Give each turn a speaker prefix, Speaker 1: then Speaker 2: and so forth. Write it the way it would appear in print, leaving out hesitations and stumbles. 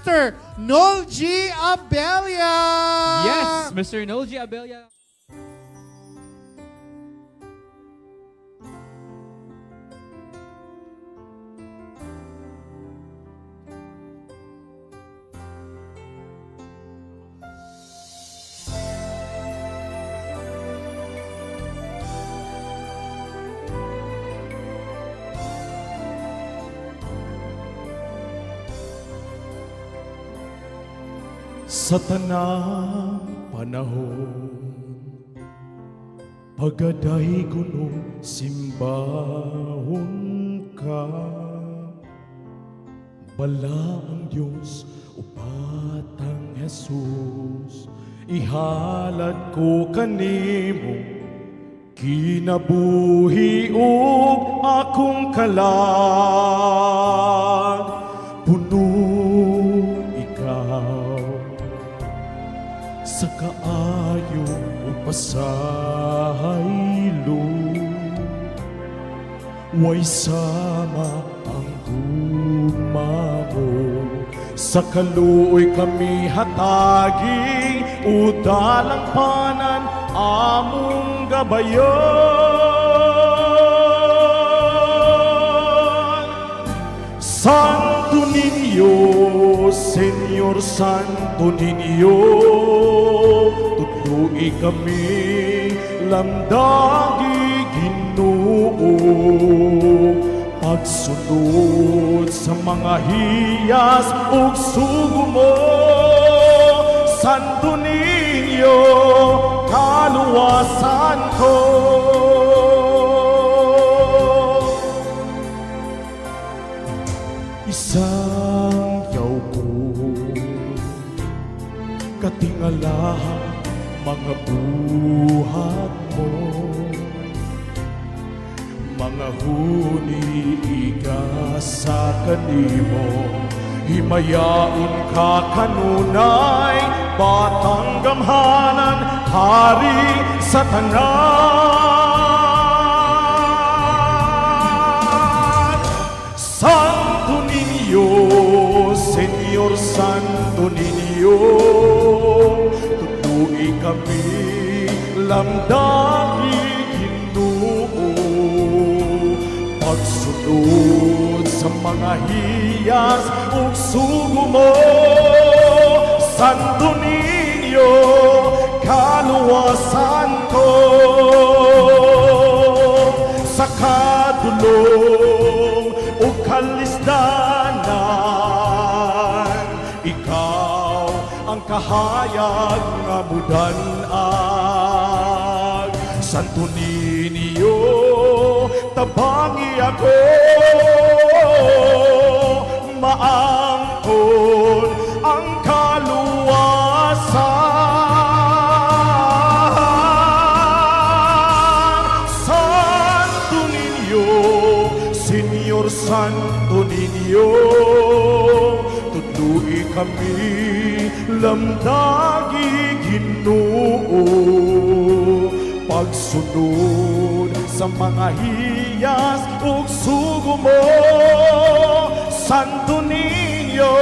Speaker 1: Mr. Nolji Abelia.
Speaker 2: Yes, Mr. Nolji Abelia.
Speaker 3: Sa tanang panahon, pagaday kuno simbahon ka. Bala ang Diyos upatang Jesus, ihalad ko kanimo kinabuhi ug akong kalag. Puno ikaw sa kaayo o pasaylo, way sama ang gugma mo. Sa kaluoy kami hatagi, udalang panan among gabayon. Santo Niño, Señor Santo Niño, tudloi kami lamdagi Ginoo. Pagsunod sa mga hiyas ug sugo mo, Santo Niño, kaluwasan ko. Isang yaw ko, katingalahan mga buhat mo, mga huni sa kanimo. Himayaon ka kanunay, batang gamhanan, hari sa tanan. Santo Niño, Señor Santo Niño, tudloi kami lamdagi Ginoo. Pagsunod sa mga hiyas ug sugo mo, Santo Niño, kaluwasan ko. Sa kadulom ug kalisdanan, ikaw ang kahayag nga mudanag. Santo Niño, tabangi ako, maangkon ang kaluwasan. Santo Niño, Señor Santo Niño, tudloi kami lamdagi Ginoo. Pagsunod sa mga hiyas ug sugo mo, Santo Niño,